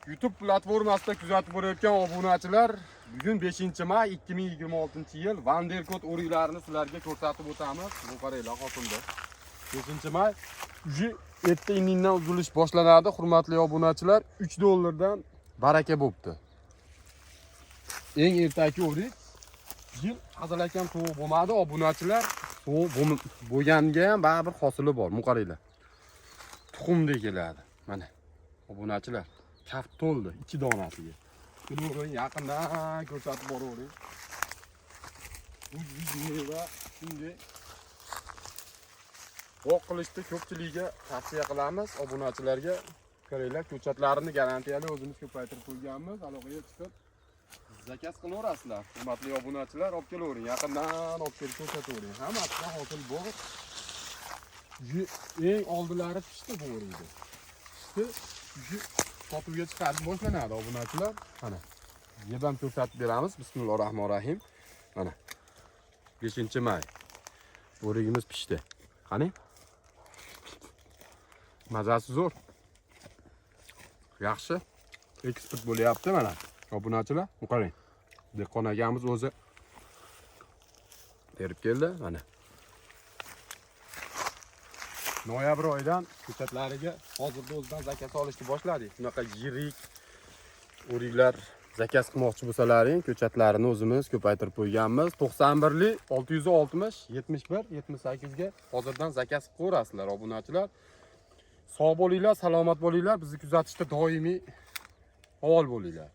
YouTube platformasida kuzatib borayotgan obunachilar, bugun 5-may 2026-yil Vanderkot o'riklarini sizlarga ko'rsatib o'tamiz. Bu qaranglar hosilni. 5-may уже erta indindan uzilish boshlanadi. Hurmatli obunachilar, 3 dollardan baraka bo'pti. Eng ertaki o'rik. Yil hazilakam sovuq bo'lmadi, obunachilar. Sovuq bo'lganga ham baribir hosili bor. Bu qaranglar. Tuxumdek keladi. Mana obunachilar, kaft to'ldi 2 donasiga. Kelavering, yaqindan ko'rsatib boravering. Bu meva shunday bog' qilishni ko'pchiligiga tavsiya qilamiz obunachilarga. Qaranglar, ko'chatlarini garantiyali o'zimiz ko'paytirib qo'yganmiz. Aloqaga chiqib заказ qilaverasizlar. Hurmatli obunachilar, olib kelavering, yaqindan olib kelib ko'rsatavering. Hammasidan hosil bor. Eng oldilari pishdi bu o'rikni. Pishdi, уже sotuvga chiqarib boshlanadi obunachilar. Mana yeb ham ko'rsatib beramiz. Bismillahir rohmanir rohim. Mana 5-may. O'rigimiz pishdi. Qani? Mazasi zo'r. Yaxshi. Eksport bo'lyapti mana. Obunachilar, bu qarang. Dehqon akamiz o'zi terib keldi mana. Noyabr oyidan ko'chatlariga hozirda o'zidan заказ olishni boshladik. Shunaqa yirik o'riklar заказ qilmoqchi bo'lsalaring, ko'chatlarini o'zimiz ko'paytirib qo'yganmiz. 91lik 660 71 78 ga hozirdan заказ qilib qo'yasizlar obunachilar. Sog' bo'linglar, salomat bo'linglar, bizni kuzatishda doimiy faol bo'linglar.